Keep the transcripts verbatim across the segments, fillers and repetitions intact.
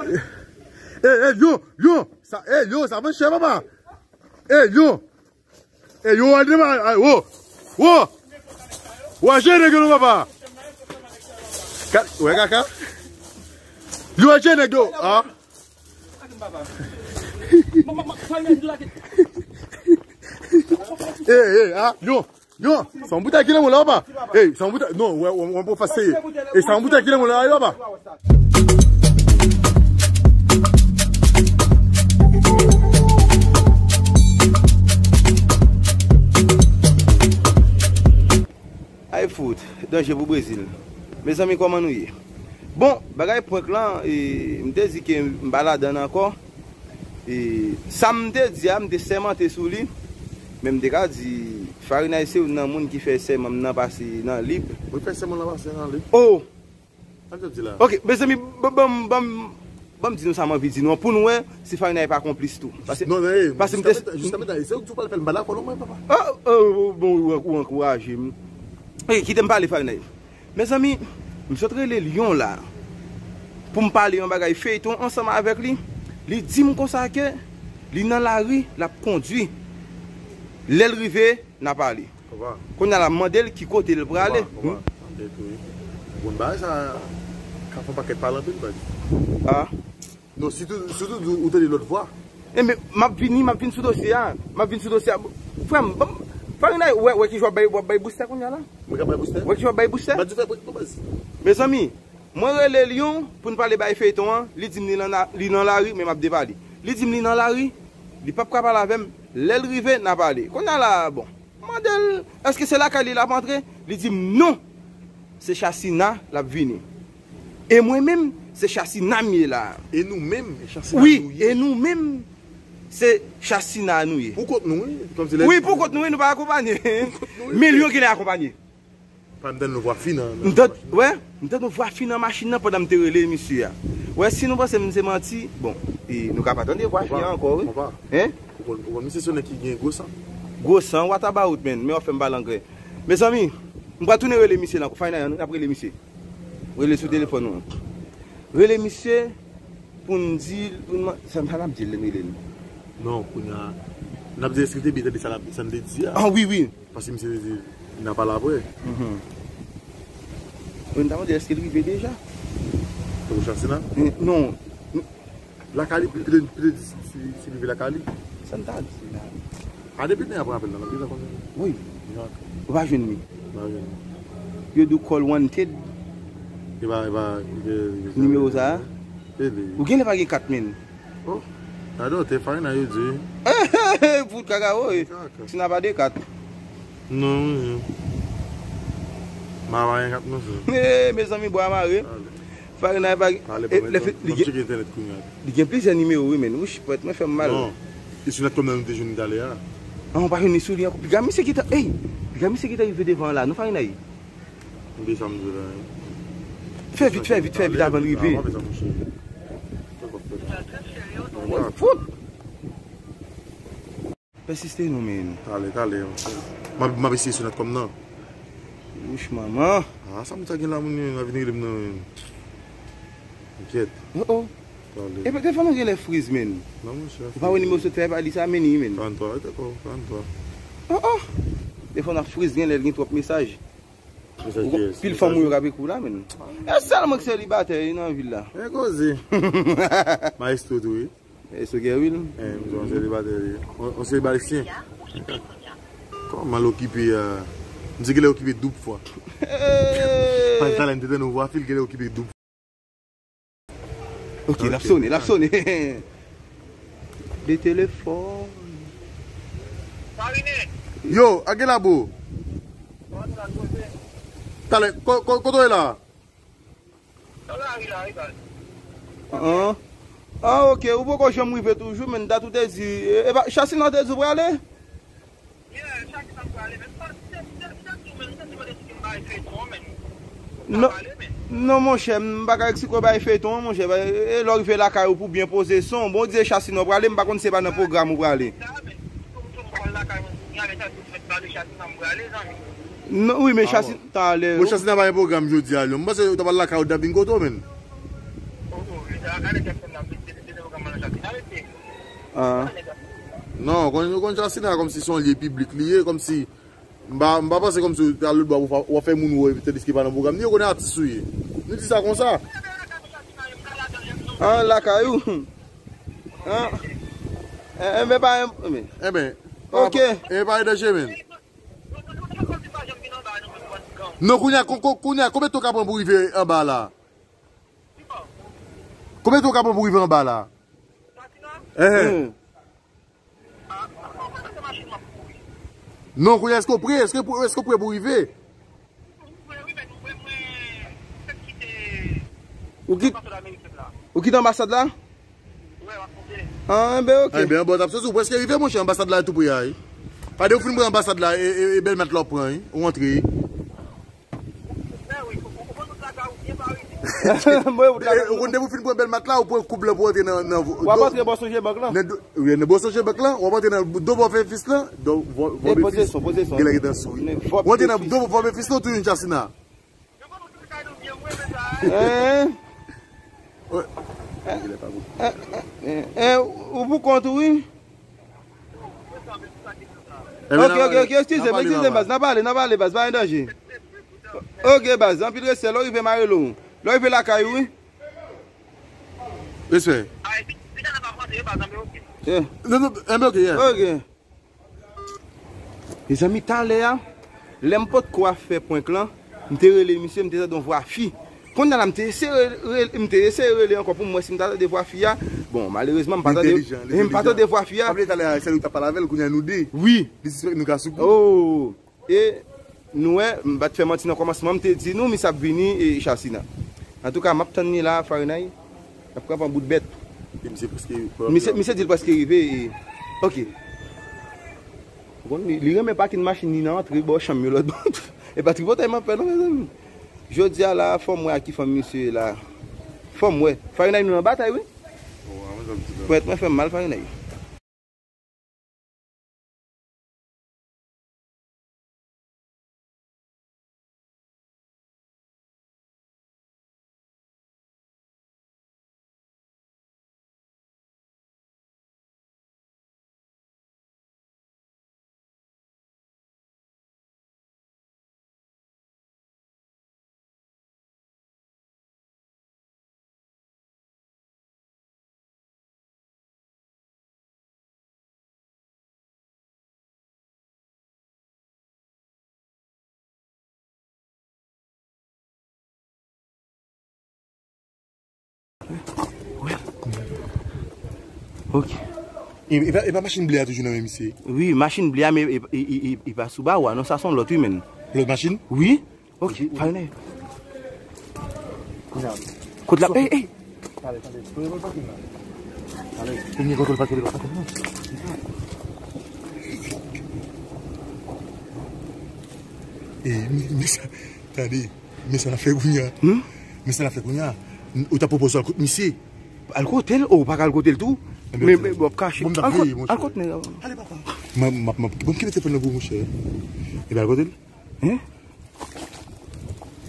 Ey, ey, yo, yo, sa, ey, yo, sa vann chè, papa. Ey, yo. Ey, yo, al devan, ay, wo, wo. Wo, aje nèg yo, non, papa. Ka, wè, kaka. Yo, aje nèg yo, ah. Ey, ey, ah, yo. Non, se yon boutèy ki nan men w la, papa. Ey, se yon boutèy. Non, wè, wè, wè, pou fas seye. Ey, se yon boutèy ki nan men w la, papa. Ay fout, danje pou Brezil. Mezanmi, kòman nou ye? Bon, bagay prank lan, e, m te di ke m pa ladann ankò. E, sa m te di a, m te sèmante sou li, men m te ka di, Farinay se youn nan moun ki fè sèman m nan pase nan lib. Mwen fè sèman nan pase nan lib. Oh! Sa m te di la? Ok, mezanmi, ban, ban, ban, ban m di nou sa m anvi di nou an, pou nou wè si Farinay pa konplis tou. Paske, non, men, paske m te jiskametan, jiskametan, se ou ki di w pral fè l, m pa dakò non, mwen, papa. Oh, oh, bon, ou, ou ankouraje m. E, kite m pale, Farinay. Mezanmi, m sot rele Lyon la pou m pale yon bagay feyton ansanm avèk li. Li di m konsa ke li nan lari, l ap kondwi. Lè l rive, n a pale. Papa. Kounye a la, m mande l ki kote l prale. Papa, papa, tande tou, wi. Bon, bagay sa ka fè yon pakèt pale anpil, baz. Ah. Non, sitou, sitou ou tande lòt vwa. Enben, m ap vini, m ap vin sou dosye a. M ap vin sou dosye a. Frè m, ban m, Farinay, wè, wè ki jan w ap bay, w ap bay boustè kounye a la? Mwen ka bay boustè? Wè ki jan w ap bay boustè? Mwen di fè prank non, baz. Mezanmi, mwen rele Lyon pou n pale bay feyton an. Li di m li nan, li nan lari, men m ap depale. Li di m li nan lari, li p ap ka pale avè m. Lè l rive, n a pale. Kounye a la, bon. M mande l, èske se lakay li l ap antre? Li di m non. Se Chasina, l ap vini. E mwen menm, se Chasina m ye la. E nou menm, e Chasina nou ye. Wi, e nou menm, se Chasina nou ye. Pou kont nou, wi. Kòmsi lè... Wi, pou kont nou, wi, nou pa akonpanye. Pou kont nou, wi. Men Lyon genlè akonpanye. Pa m tande yon vwa fi nan, nan machin nan. M tande, wè, m tande yon vwa fi nan machin nan pandan m te rele misye a. Wè, si nou panse m se manti, bon, e nou ka pa tande vwa fi a ankò, wi. Konpa, konpa. Hein? Ou konn, ou konn misye se yon nèg ki gen gwo san. Gwo san, what about, man? Men w ap fè m pale anglè. Mezanmi, m pral tounen rele misye la ankò. Farinay, ann, n ap rele misye. Rele sou telefòn ou an. Rele misye pou n di l, pou n man-, sa, sa n ap di l lè n rele l? Non, kounye a, n ap di èske l te byen tande sa l ap, sa n te di a. Ah, wi, wi. Paske misye te di, n a pale apre. Mhm. Wi, m ta mande èske l rive deja? Pou Chasina? Eh, non. Lakay li, petèt, petèt si, si, si li rive lakay li. Sa n ta di la? A, depi n ap rapèl la, l ap deja konnen. Wi. Ou pa jwenn li? M pa jwenn li. Yo di w call wanted. E pa, e pa, e, e, nimewo sa a? E li. Ou genlè pa gen kat, men. Oh, gade w, te fay nan yo di. Fout kaka, woy. Kaka. Si n a pa de kat. Non, wi. M pa pa gen kat non, frè. Eh, mezanmi, bwa mare. Ale. Farinay pa gen. Ale, eh, ban m, lè ban m, fi-, ban m li gen, tcheke entènèt kounye a. Li gen plizyè nimewo, wi, men. Wouch, pwèt mwen fè m mal. Non. E sou nèt kòm nan nou te jwenn li talè a. An, ou pa jwenn li sou li ankò. Piga misye ki ta, ey! Piga misye ki ta rive devan la, non, Farinay? M te sa m di la. Fè vit, fè vit, fè vit avan l rive. Ale, ale, monchè. Fout! Pèsiste non, men. Talè, talè. M ap, m ap eseye sou nèt kòm nan. Wouch, manman. Ah, sa moun sa gen la, moun yo, la vin rele m nan, men. Enkyèt. Oh, oh. Talè. Epi telefòn nan genlè friz, men. Non, monchè. Ou pa wè nimewo sot fè pa li sa, men li, men. Karanntwa, dakò, karanntwa. Oh, oh. Telefòn nan friz, genlè l gen twòp mesaj. Mesaj kiyès? Pil fanm ou yo k ap ekri w la, men. E sèlman k selibatè nan vil la. E koze. Maestro tou, wi. E so Gervil? Eh, m di w, yon selibatè li. Yon, yon selibatè syen. Kòman l okipe a? M di genlè okipe doub fwa. Paske talè m te tande yon vwa fi l genlè okipe doub. Ok, l ap sonnen, l ap sonnen. De telefòn. Yo, a gen labo. Talè, ko-, ko-, kote w ye la? Ah, ah, ok, ou poko janm rive toujou, men dat ou te di, e, e pa, Chasina te di w prale? Non, non, monchè, m pa ka eksplike w bay feyton an, monchè. E lè w rive lakay ou pou byen poze son. Bon, w di e Chasina w prale, m pa konn si se pa nan pwogram ou prale. Non, wi, men Chasina, talè. Bon, Chasina pa gen pwogram jodi a, non. M panse w ta pral lakay ou, w t ap vin kote w, menn. Ah. Non, konn, konn Chasina kòmsi se yon lye piblik li ye, kòmsi m pa, m pa panse kòmsi w al lòt bò w ap fè moun wè, tandiske pa nan pwogram li, yo konnen atis ou ye. Nou di sa konsa. Ah, lakay ou. Ah. Eh, eh, men pa, men. Enben, ok. E pa danje, men. Non, kounye a, ko-, ko-, kounye a, konbyen tan w ka pran pou rive anba la? Konbyen tan w ka pran pou rive anba la? Enhen. Hmm. Non, kounye a, èske w pre? Èske, èske w pre pou rive? Ou kit-, ou kite anbasad la? Ah, enben, ok. Enben, bon, t ap soti, ou prèske rive, monchè, anbasad la tou pre a, wi. Fade ou fin pran anbasad la, e, e, e bèl mat la w pran, wi. Ou antre, wi. Mwen, ou konn depi ou fin pran bèl mat la, ou pran koub la pou antre nan, nan, w ap antre bò Sogebank lan. Nan do, wi, nan bò Sogebank lan, w ap antre nan do bò Memphis lan, do bò, bò Memphis. Poze son, poze son. Genlè ki tan sou, wi. Ou antre nan do bò Memphis lan, ou tounen Chasina. Hein? Hein, hein, hein, ou pou kont ou, wi. Ok, ok, ok, eskize m, eskize m, baz. N ap pale, n ap pale, baz, pa gen danje. Ok, baz, anpil respè, lè w rive m a rele w. Lè w rive lakay ou, wi. Respè. Yeah. Non, non, enben, ok, yeah. Ok. Mezanmi, talè a, lè m potko ap fè prank lan, m te rele misye, m te tande yon vwa fi. Kounye a la, m te eseye rele, m te eseye rele ankò pou m wè si m ta tande vwa fi a. Bon, malerezman, m pa tande, m pa tande vwa fi a. Talè a, se li w t ap pale avè l, kounye a nou de. Wi. Li sispèk nou ka sou kou. Oh. E nou wè, m pa t fè manti nan kòmansman, m te di nou, misye ap vini, e, Chasina. Antouka, m ap tann li la, Farinay. N ap pran bout bèt. E misye prèske, misye, misye di l prèske rive, e, ok. Ou konn, li, li renmen pakin machin li nan antre bò chanm yo lòt bò. E pa tripotay m ap fè non, mezanmi. Jodi a la, fò m wè ak ki fanm misye ye la. Fò m wè. Farinay, nou nan batay, wi. Pwèt mwen fè m mal, Farinay. Ok. E, e pa, e pa machin ble a toujou nan men misye? Wi, machin ble a, men e, e, e, e, e pa sou bawo a, non, sa se yon lòt, wi, menn. Lòt machin? Wi. Ok, Farinay. Kot la? Ey, ey! Tande, tande. Premye kontwòl pa tele, pa tele, non. E, men sa, tande, men sa n ap fè kounye a. Hmm? Men sa n ap fè kounye a. Ou ta pwopoze al kot misye. Al kote l? O, ou pa ka al kote l tou? Men, men, w ap kache. Al kot, al kot nèg la. Ale, papa. M ap, m ap, m ap, bon, kite telefòn nan pou ou, monchè. Epi al kote l. Hein?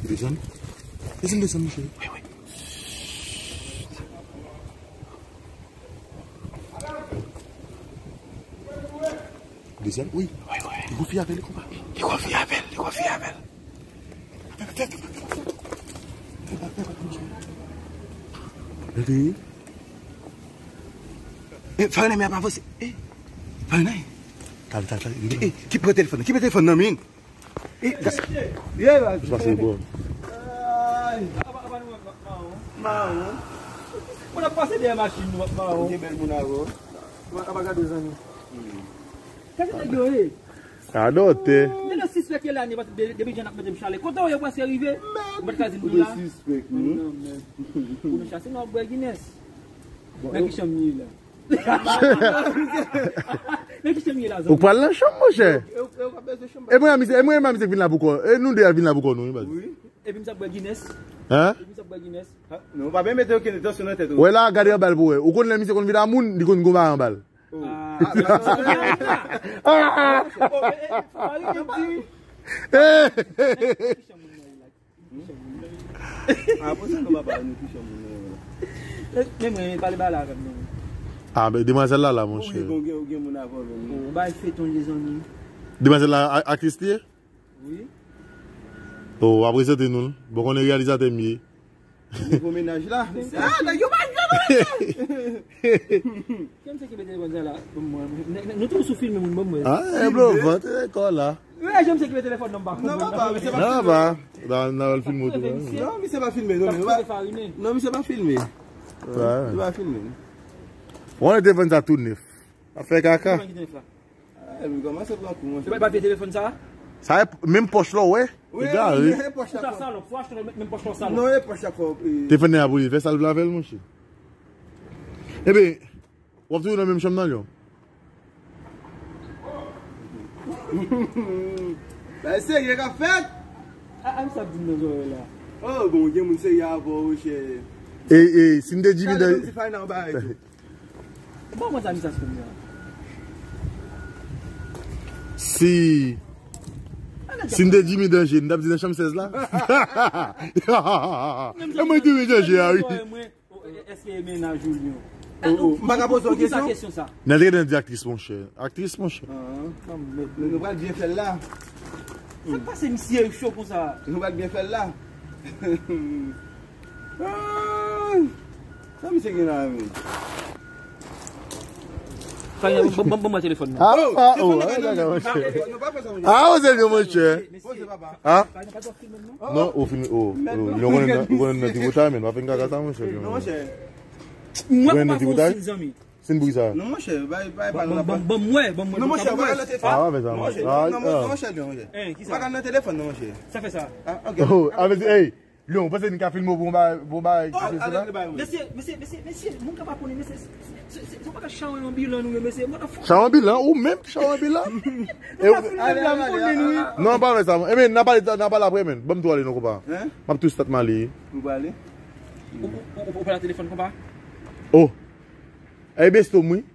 Desann. Desann, desann, monchè. Wi, wi. Desann, wi. Wi, wi. Li konfye avè l, konpa. Li konfye avè l, li konfye avè l. Gade. Eh, Farinay, men ap avanse. Eh, Farinay. Talè, talè, talè. Eh, eh, ki pran telefòn nan? Ki pran telefòn nan, men? Eh, ga-, ye, baz. Pase bon. Ay, apa, apa nou ap mawon? Mawon. Mwen ap pase dèyè machin nou ap mawon. Gen bèl moun avè w. Apa gade zanmi. Gade nèg yo, eh. Adòtè. Men nan sispèk yo la, de-, depi jan ap mete m chale. Kote w ye prèske rive? Mwen pa t ka di nou la. Sispèk, non, men. Pou nou chase, nou ap bwè Guinness. Men ki chanm li ye la? Men ki chanm li ye la, zanmi? Ou pral nan chanm, monchè. E mwen, misye, e mwen, misye vin la pou kò. E nou de a vin la pou kò nou, wi, baz. Wi. Epi m sa bwè Guinness. Hein? Epi m sa bwè Guinness. Ha? Non, ou pa byen mete okenn entansyon nan tèt ou. Wè la, gade anba l pou wè. Ou konn lè misye konn vin a moun, li konn gon bagay anba l. Oh. Ah, ah, ah, ah. Ah, pou sa nou pa pale nou ki chanm moun nan ye la. Men mwen, pale ba la avè m non. Ah, men demwazèl la la, monchè. Ou gen, ou gen moun avè w menm. Ou bay feton, mezanmi. Demwazèl la, a- aktris li ye? Wi. Oh, w ap prezante nou l. Bon, konnen reyalizatè m ye. Nouvo mennaj la. Ah, nèg yo pa jwe non. Kèm se ki mete telefòn sa la? Bon, mwen, mwen, nou tou sou filme moun, bon, mwen. Ah, e blo, vante kò la. Wi, kèm se ki mete telefòn nan ba. Non, papa, misye pa Non, filme. Ba. Nan, nan, l filme w tou, Misye. Non, misye pa filme, non, Tap misye pa, tire farine. Non, misye pa filme. Ouais. Misye pa filme. Ou wè telefòn sa tou nèf. Ap fè kaka. Telefòn ki te nèf la? Ah, li kòmanse pran kou, monchè. Ou pa, pa vye telefòn sa? Sa e menm pòch la, w wè? Wi, e gare. Menm pòch la. Sa salòp, fò achte menm pòch la salòp. Non, e pòch la fò. Telefòn nan ap boule, fè sa l vle avè l, monchè. Ebyen, w ap toujou nan menm chanm nan, Lyon? Bagay serye k ap fèt. A, a, sa ap di m nan zòrèy la. Oh, bon, gen moun serye avè w, chè. E, e, si m te Jimmy Gade dan kòmsi fay nan bagay tou. Bon, mwen sa misas pou mwen. Si, si m te Jimmy danje, m t ap di nan chanm sèz la. E mwen Jimmy danje a, wi. Èske e mennaj ou li? Oh, oh. M pa ka poze yon kesyon? Nan te nan di aktris, monchè. Aktris, monchè. Ah, nou pral byen fè l la. Sa k pase misye cho konsa? Nou pral byen fè l la. Ah, sa misye gen la menm? Fanya, ban, ban, ban mwen telefòn nan. Ah, oh, ah, oh, ah, dakò, monchè. Ah, ou se byen, monchè. Poze, papa. Ah? Non, ou fini, oh, oh, Lyon konnen nan, ou konnen nan tripotay, men pa fè kaka sa, monchè. Non, monchè. Mwen pa fè yon sin, zanmi. Sin pou ki sa? Non, monchè, bay, bay, ban, ban, ban, ban mwen, ban mwen. Non, monchè, pa nan telefòn. Ah, pa fè sa, monchè. Non, monchè, non, monchè. Hein, ki sa? Pa nan telefòn, non, monchè. Sa fè sa. Ah, ok. Oh, a vle di, hey, Lyon, ou panse n ka filme w pou yon bagay, pou yon bagay, oh, ki se la? Mesye, mesye, mesye, mesye, moun ka pa konnen, mesye, se, se, se, se pa ka chawen anbilan nou ye, mesye, motherfucker. Chawen anbilan, ou menm ki chawen anbilan. E ou filme m la, m konnen nou, wi. Non, pa fè sa. Ebyen, n a pale, n a pale apre, men. Ban m tou ale non, konpa. Hein? M ap tou stat m ale. Ou prale? Ou, ou, ou, ou pale nan telefòn, konpa? Oh. Ay, besto m, wi.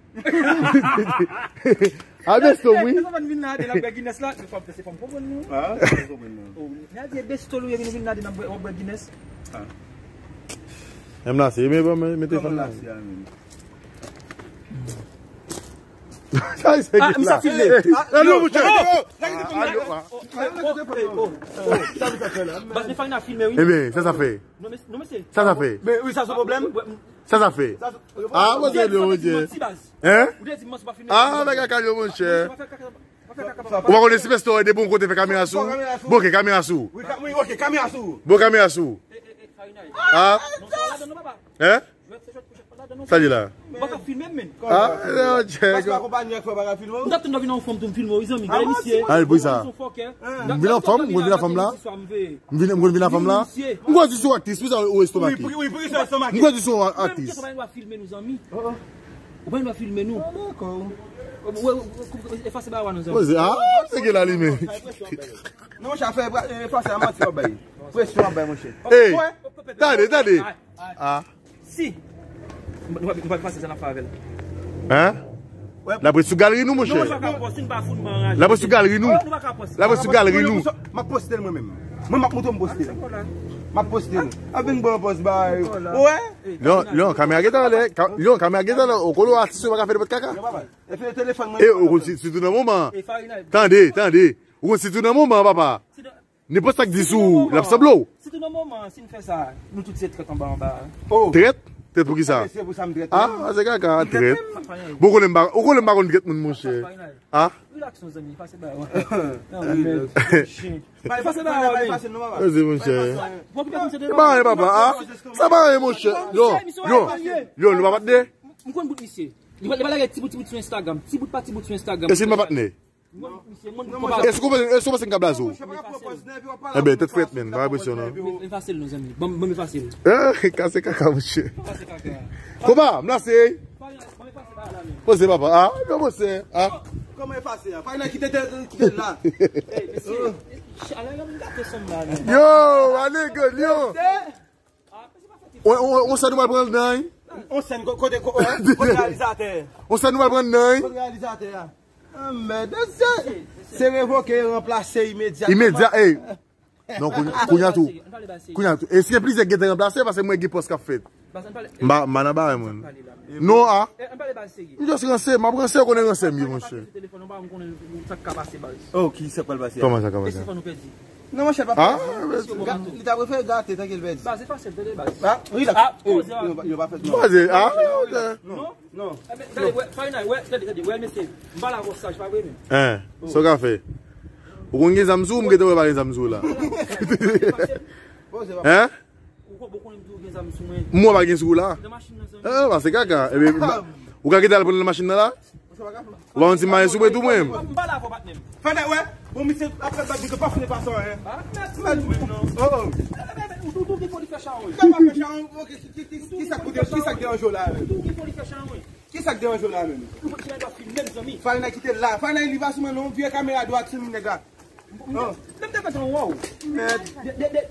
A, besto m, wi. Sa fè n vin la, de la bwè Guinness la, se fòm, se fòm konprann nou. Ah, se fòm konprann nou. Oh, n a di besto l ou ye, vin, vin la, de la bwè, w ap bwè Guinness. Ah. M la, se, men, men, men telefòn la. Sa, se Ah, misye filme. Ah, non, monchè. Oh, oh, oh, oh, oh, oh. Baz, men Fina filme, wi. Ebyen, sa, sa fè. Non, men, non, men se Sa, sa fè. Men wi, sa se pwoblèm. Sa, sa fè. Sa se Ah, mwen te di, mwen te di, mwen ti baz. Hein? Ou te di, mwen se pa filme. Ah, bagay kaka yo, monchè. Pa fè kaka, pa fè kaka, papa. Ou pa konnen si pastè de bon kote fè kamera sou? Bon, ok, kamera sou. Wi, ka-, wi, ok, kamera sou. Bon, kamera sou. Eh, eh, eh, Farinay. Ah. Non, sa la donn nou, papa. Hein? Sa li la. Ou pa ka filme m, men. Ah, non, Diego. Paske akonpanye ak fè w pa ka filme w. M t ap tann w vin an fòm tou m filme w, wi, zanmi. Gade misye. Ah, pou sa. M vin an fòm, mwen vin an fòm la. M vin, mwen vin an fòm la. M kwè di sou aktris, pou sa ou estomake. Wi, pou, wi, pou sa estomake. M kwè di sou aktris. Ou pa gen dwa filme nou, zanmi. Ou pa gen dwa filme nou. Ah, dakò. Ou, ou, ou, efase ba wa nou, zanmi. Poze, ah, se gen la li menm. Non, monchè, fè, efase a manti w ap bay. Presyon w ap bay, monchè. Hey, tande, tande. Ah. Si. Nou pa, nou pa pase sa n ap fè avè l. Hein? L ap ret sou galeri nou, monchè. L ap ret sou galeri nou. L ap ret sou galeri nou. M ap poste l mwen menm. Mwen, m ap montre w m poste l. M ap poste l. Ap vin pran pòz bay. Ou wè? Leon, Leon, kamera gentan anlè. Ka-, Leon, kamera gentan anlè. Ou konnen atis yo pa ka fè nenpòt kaka. E fè telefòn mwen. E ou konn si, sitou nan moman. Tande, tande. Ou konn sitou nan moman, papa. Nenpòt sa k di sou ou, l ap sanble w. Sitou nan moman, si n fè sa, nou tout se trèt anba anba. Oh. Trèt? Trèt pou ki sa? Mesye, pou sa m trèt. Ah, se kaka, trèt. Ou konnen m pa, ou konnen m pa konn trèt moun, monchè. Ah? Relax, non, zanmi, efase ba wa. Non, men, chen. Efase ba wa, men. Efase, non, papa. Efase, monchè. E pa anyen, papa, ah? Sa pa anyen, monchè. Yo, yo, yo, nou pa patnè? M konn bout misye. Li pa, li pa lage ti bout, ti bout sou Instagram. Ti bout pa ti bout sou Instagram. Èske n pa patnè? Èske w panse, èske w panse m ka blaze w? Enben, tèt frèt, men, pa enpresyon, non. Efase l, non, zanmi. Ban m, ban m efase l. Eh, kase kaka, monchè. Konpa, m lase. Poze, papa. Ah, non, monchè. Ah. Kòman efase a? Fay nan kite, kite la. Yo, ale gòl, yo. On, on, on sèn nou pral pran nan, wi. On sèn ko-, kote, ko-, kote reyalizatè? On sèn nou pral pran nan, wi. Kote reyalizatè a? Ah, mèd, se, se revoke, ranplase imedyatman. Imedya, ey. Non, kounye, kounye a tou. Kounye a tou. E si gen plizyè ki gentan ranplase, paske mwen gen pòs k ap fèt. M pa, m pa nan bagay, moun. Non, a. M just ranse, m ap ranse, ou konnen ranse m ye, monchè. Oh, ki sa k pral pase a? Kòman sa ka pase? Non, monchè, pa fè sa. Li ta prefere gate tanke l pèdi. Baz, e fasil, tande, baz. Ah, rilaks. Yo pa fè non. Baz, ah, non. Non. Gade, wè, Farina, wè, gade, gade, wè, mesye. M pale avè w saj, pa vre, men. Hein, sa w ka fè? Ou konn gen zam sou ou, m gentan wè pa gen zam sou ou la. Hein? Ou konn, ou konn m toujou gen zam sou mwen. Mwen pa gen sou ou la. Nan machin nan, zanmi. Ah, ba se kaka. Ebyen, ou ka kite al pran nan machin nan la? Ou pa konn si m pa gen sou mwen tou mwen menm. M pale avè w, patnè m. Fè nèg wè. Bon, misye ap fè bag li pa foutre pa sa, hein. Mèt ou menm non. Oh, oh. Ou tou ki fò li fè chawon. Sa pa fè chawon, ok, ki, ki, ki, ki sa k pou de-, ki sa k deranje w la menm? Ou tou ki fò li fè chawon. Ki sa k deranje w la menm? Ou fò ti nèg la fin menm, zanmi. Farina kite l la. Farina li pa sou mwen non. Vye kamera dwat sou nèg la. Oh. Menm te kontan wè w. Mèt. De, de, de,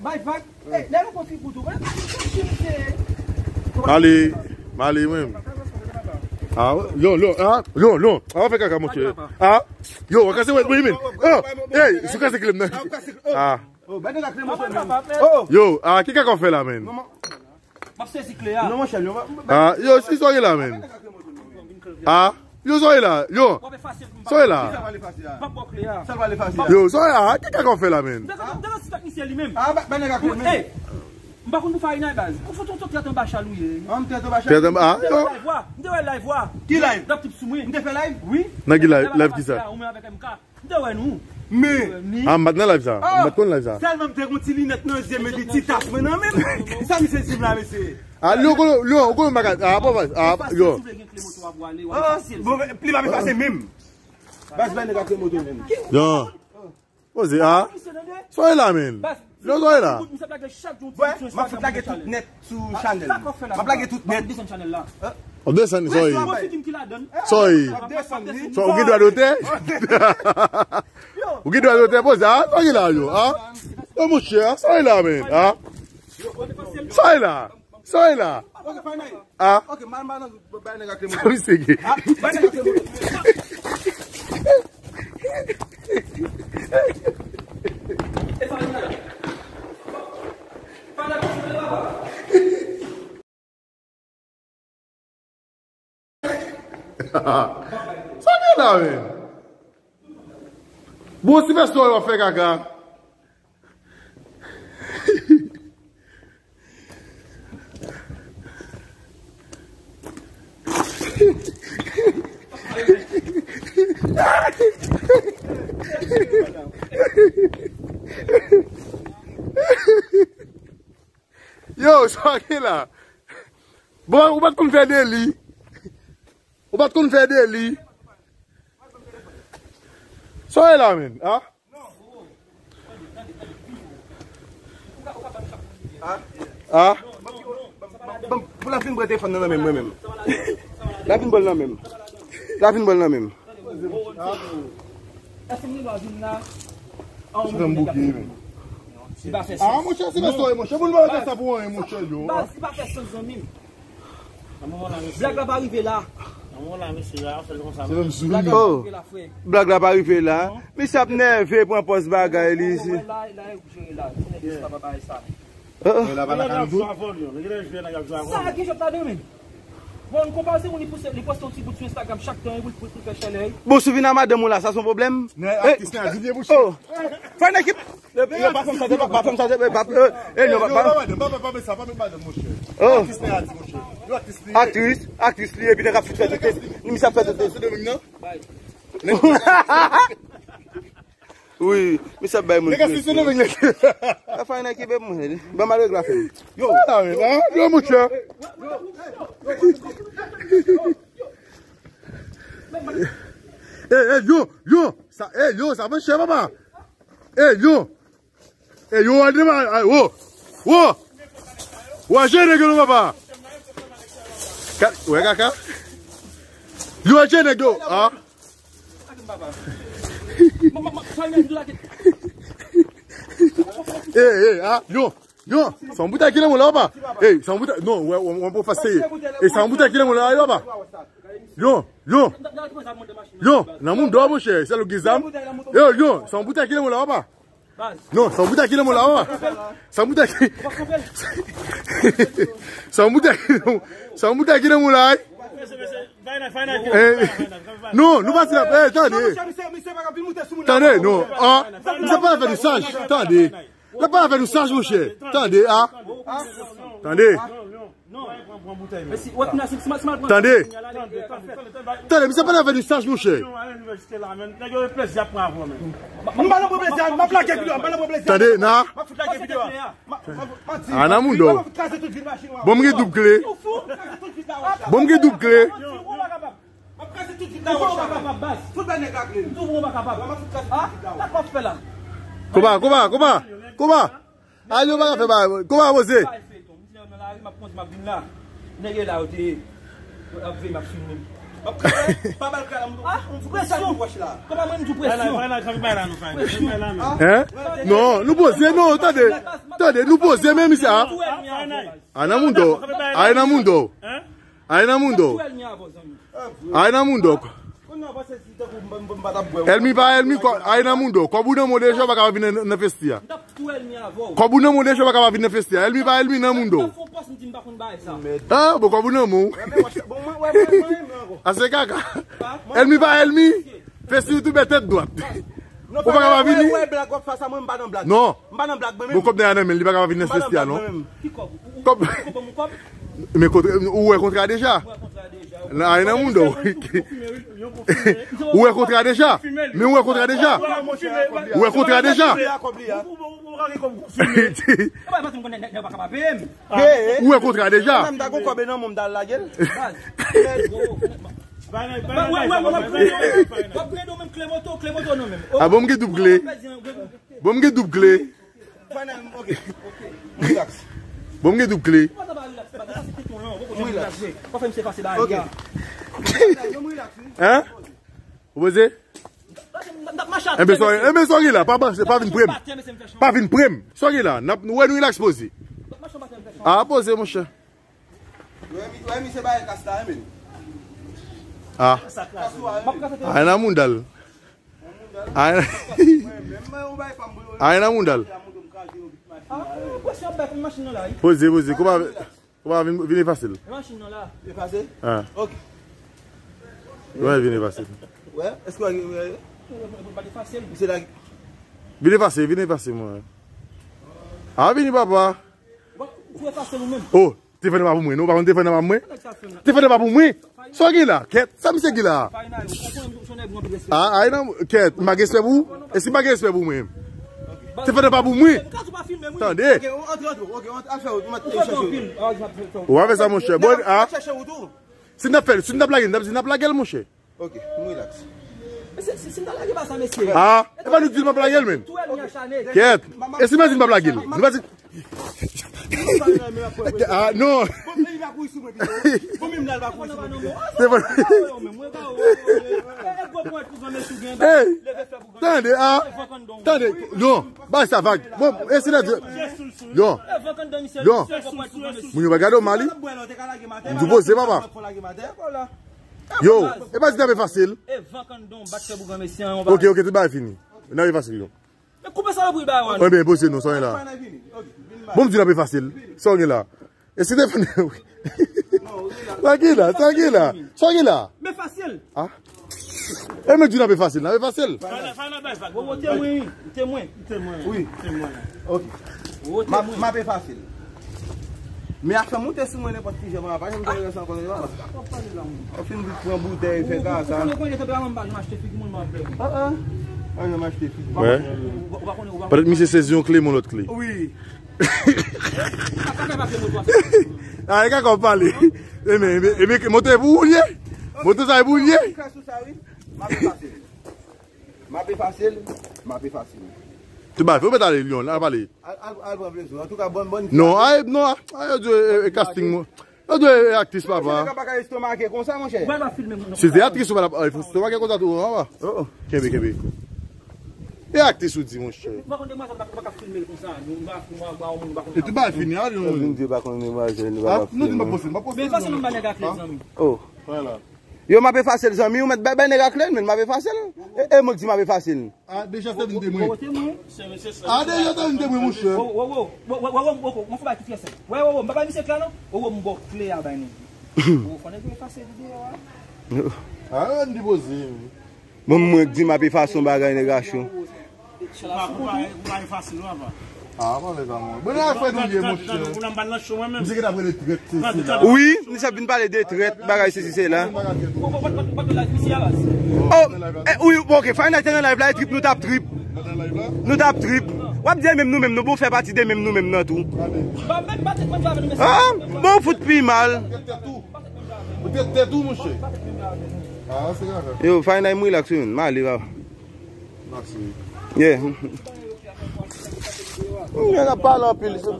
bay vag. Eh, lè nou konn figou tou, wè. Male, male, mwen. Ah, yo, yo, ah, yo, yo. Ah, fè kaka, monchè. Ah, yo, w kase wè, wi, men. Oh, hey, sou kase klem nan. Ah. Oh, ba nèg la klem nan. Oh. Yo, ah, ki kaka w fè la, men? M ap sezi kle a. Non, monchè, yo, ah, yo, si sa w ye la, men. Ah, yo, sa w ye la, yo. Sa w ye la. Yo, sa w ye la, ki kaka w fè la, men. Ah, ba, ba nèg la klem, men. M pa konn pou Farina baz. Ou fout yon tèt anba chal ou ye. Ah, m tèt anba chal. Tèt anba, ah, yo. M te wè live wa. Ki live? Dap tip sou mwen. M te fè live? Wi. Nan ki live? Live ki sa? Ou menm avèk M K. M te wè nou. Men. Ah, m pa t nan live sa. M pa t konn live sa. Sèlman m te gon ti linèt nan zye m epi ti tas mwen nan men m. Sa misye di m la, mesye? Ah, yo, yo, yo, yo, makat. Ah, pa, ah, yo. Fasil, si w vle gen kle moto a pou ale, w ale fasil. Bon, pli m ap efase menm. Baz bay nèg ak kle moto menm. Yo. Poze, ah. Sa w ye la, men. Yo, sa w ye la. Wè, m ap fout lage tout nèt sou chanèl. M ap lage tout nèt. W ap desann, sa w ye. Sa w ye. Ou gen dwa dotè? Ou gen dwa dotè, poze, ah, sa w ye la, yo, ah. Yo, monchè, sa w ye la, men, ah. Sa w ye la. Sa w ye la. Ah. Sa misye gen? Sa gen la, men? Bon, si pastè w ap fè kaka. Yo, sa gen la. Bon, ou pa t konn fè deli. Ou pa t konn fè deli. Sa w ye la, men, ah? Ah? Bon, pou la fin pran telefòn nan nan men mwen menm. La fin pran nan men m. La fin pran nan men m. Èske m gen dwa vin la? Ah, monchè, se pa sa, monchè. Moun pa fè sa pou anyen, monchè, yo. Baz, li pa fè sans, zanmi m. Blag la pa rive la. Blag la pa rive la, frè. Misye ap nève, pran pòz bagay li. Sa a gen jòt ladan, men. Bon, nou konpaze moun, li poste, li poste yon ti bout sou Instagram chak tan, pou, pou, pou fè chalè. Bon, si w vin a madanm ou la, sa se yon pwoblèm? Nè, atis nè, di byen bouch. Oh. Fè yon ekip. Yo, pa fè m sa, pa, pa fè m sa, pa, pa, eh, eh, non, pa, pa. Yo, pa madanm, pa, pa, pa met sa, pa met madanm, monchè. Oh. Atis nè, atis, monchè. Yo, atis li ye. Aktris, aktris li, epi nèg ap fè tout tèt. Misye ap fè tout tèt. Wi, misye ap bay moun. Nèg ap fè tout tèt, nèg. Sa fè nèg ki bèb mwen. Ban m al regle afè m. Yo. Ala, men, ah, yo, monchè. Eh, eh, yo, yo. Sa, eh, yo, sa fè chè, papa. Eh, yo. Ey, yo, al devan, ay, wo, wo. Wa jere nèg yo, papa. Ka, wè, kaka. Yo, al jere nèg yo, ah. Ey, ey, ah, yo, yo. Se yon boutèy ki nan men w la, papa. Ey, se yon boutèy, non, wè, wè, wè, pou fase. Ey, se yon boutèy ki nan men w la, papa. Yo, yo. Yo, nan moun dò, monchè, se lou ki zam. Yo, yo, se yon boutèy ki nan men w la, papa. Non, se yon boutèy ki nan men w la, wi. Se yon boutèy ki, se yon boutèy ki nan, se yon boutèy ki nan men w la, wi. Eh, non, nou pa di la, eh, tande. Tande, non. Ah, misye pa fè nou saj, tande. L ap pale avè nou saj, monchè. Tande, ah. Tande. Tande, misye pale avè nou saj, monchè. M pa nan pran plezi, m ap lage videyo, m pa nan pran plezi. Tande, na. M ap fout lage videyo. Ah, nan moun dò. Bon, m gen doub kle. Bon, m gen doub kle. M ap kraze tout vit la, monchè. Fout bay nèg la kle. M tou bon pa kapab. M ap fout kraze tout vit la. Sa k w ap fè la? Koba, koba, koba, koba. A, yo pa ka fè bagay. Koba, poze. Nèg yo la, yo te ap veye, m ap filme. M ap kraze, pa ba l kle la, m tou presyon. Koba, mwen m tou presyon. Hein? Non, nou poze, non, tande. Tande, nou poze, men misye a. A, nan moun dò. A, nan moun dò. Ay nan moun dò. Ay nan moun dò. Èlmi pa èlmi, kò, ay nan moun dò. Kòb ou nan men w deja, ou pa kapab vin nan, nan festi a. Kòb ou nan men w deja, ou pa kapab vin nan festi a. Èlmi pa èlmi, nan moun dò. Ah, bon, kòb ou nan men w. A se kaka. Èlmi pa èlmi. Festi youtubè tèt dwat. Ou pa kapab vini. Non. M pa nan blag, mwen menm. Bon, kòb nan men l, li pa kapab vin nan festi a, non. Kòb. Men kontra, ou wè kontra deja? Nan, ay nan moun dò. Ou wè kontra deja? Men ou wè kontra deja? Ou wè kontra deja? Ou wè kontra deja? A, bon, m gen doub kle. Bon, m gen doub kle. Bon, m gen doub kle. Hein? Ou poze? Enben, sa w gen la, pa panse, pa vin pre m. Pa vin pre m. Sa w gen la, n ap, nou wè nou relax, poze. A, poze, monchè. A. A, nan moun dal. A, a, nan moun dal. Poze, poze. Kòman, kòman vin, vin efase l? Ah. Kòman vin efase l? Vin efase, vin efase mwen. A, vini, papa. Oh, telefòn nan pa pou mwen, non, ou pa konn telefòn nan pa pou mwen? Telefòn nan pa pou mwen. Sa w gen la, kèt, sa misye gen la? A, ay nan, kèt, m pa gen respè pou ou? E si m pa gen respè pou mwen? Telefòn nan pa pou mwen. Tande. Ou pa fè sa, monchè. Bon, a. Si n ap fè l, si n ap lage l, n ap di n ap lage l, monchè. Ok, m relax. Mesye, si, si m ta lage pa sa, mesye. Ah, e pa nou di l m ap lage l, men. Kèt. E si m di n p ap lage l? Nou pa di. Ah, non. Bon, men li pa kouri sou mwen, pito. Bon, men la, li pa kouri sou mwen, pito. Hey, tande, ah. Tande, non. Bay sa vag. Bon, e si n di. Non. Non. Moun yo pa gade w mal, wi. M di w poze, papa. Yo, e pa di n ap efase l. Ok, ok, tout bagay fini. N ap efase l, yo. Ebyen, poze non, sa w gen la. Bon, m di n ap efase l. Sa w gen la. E si te fè. Sa w gen la, sa w gen la. Sa w gen la. Ah. E men di n ap efase l, n ap efase l. Bon, bon, temwen, temwen. Wi. Ok. M ap, m ap efase l. Men afè moute sou mwen nenpòt ki jan, mwen pa janm te wè sa ankò, non. Ou fin vin pran boutèy, fè kaka. Ah, ah. Pa janm achte figi. Petèt misye sezi yon kle, men lòt kle. Wi. Ah, e kaka w pale. E men, e men, e men, moto e pou ou l ye? Moto sa e pou ou l ye? M ap efase l. M ap efase l, m ap efase l. Tout bagay, ou mèt ale, Lyon, al pale. Al, al, al pran plezi w. Antouka, bòn, bòn. Non, ay, non, ay, yo di, e, e, casting, mwen. Yo di, e, aktris, papa. Nèg la pa ka estomake konsa, monchè. Si se aktris, ou pa t ap, ay, fò estomake konsa tou, papa. Oh, oh. Kenbe, kenbe. E aktris ou di, monchè. E tout bagay fini, a, Lyon. Vin di pa konn demwazèl, nou pa ka filme. Nou di m pa poste, m pa poste. Men fason nou ba nèg aktris, zanmi. Oh. Vwala. Yo, m ap efase l, zanmi, ou mèt bay, bay nèg a kle l, men m ap efase l. E, e mwen k di m ap efase l. A, deja se vin temwen. Wowo, temwen. A, deja se vin temwen, monchè. Wowo, wowo, wowo, wowo, wowo, mwen fè bay tout fyè sèk. Wè, wowo, m pa bay misye kle a, non. Wowo, m ba w kle a, bay nèg. Wowo, fò nèg yo efase videyo a. A, ann depoze, wi. Bon, mwen k di m ap efase yon bagay, nèg a cho. Ou pa, ou pa, ou pa efase l, papa. A, pa vle sa, mwen. Bon, nan afè nou ye, monchè. Misye ki t ap rele trèt, se, se la. Wi, misye ap vin pale de trèt, bagay sesi, se la. Oh, eh, wi, bon, ok, fine, te nan live la, e trip, nou t ap trip. Nou t ap trip. W ap di e menm nou menm, nou bon fè pati de menm nou menm nan tou. Ah, bon, fout pi mal. Ou te tèt ou, monchè. Ah, se grave. Yo, fine, m relax, wi, m ale, papa. Max, wi. Yeah. Nèg ap pale anpil, se,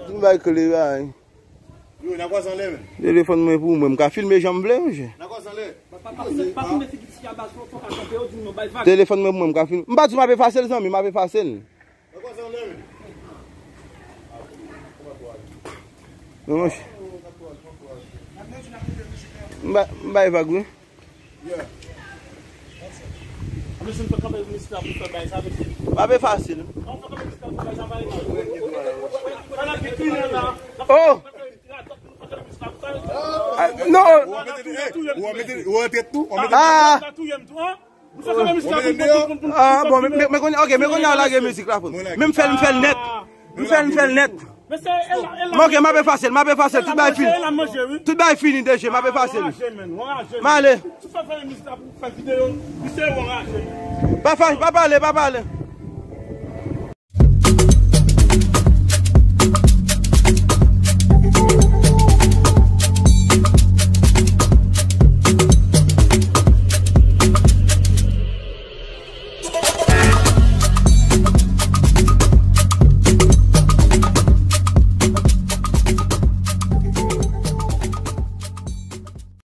di m bay kle, bay. Yo, n a kwaze anlè, men. Telefòn mwen pou mwen, m ka filme jan m vle, monchè. N a kwaze anlè. Pa, pa, pa filme, pa filme figi ti a baz, fò, fò ka kanpe, yo di m non, bay vag. Telefòn mwen pou mwen, m ka filme. M pa di m ap efase l, zanmi, m ap efase l. N a kwaze anlè, men. Non, monchè. M bay, m bay vag, wi. Pa pe fasil. Oh! Ah, non! Ah! Ah, bon, men, men, men kounye, ok, men kounye a lage mizik la pou m. Men m fè l, m fè l nèt. M fè l, m fè l nèt. Men se, e la, e la. Ok, m ap efase l, m ap efase l. Tout bagay fini. Tout bagay fini deja, m ap efase l. M ale. Pa fa-, pa pale, pa pale.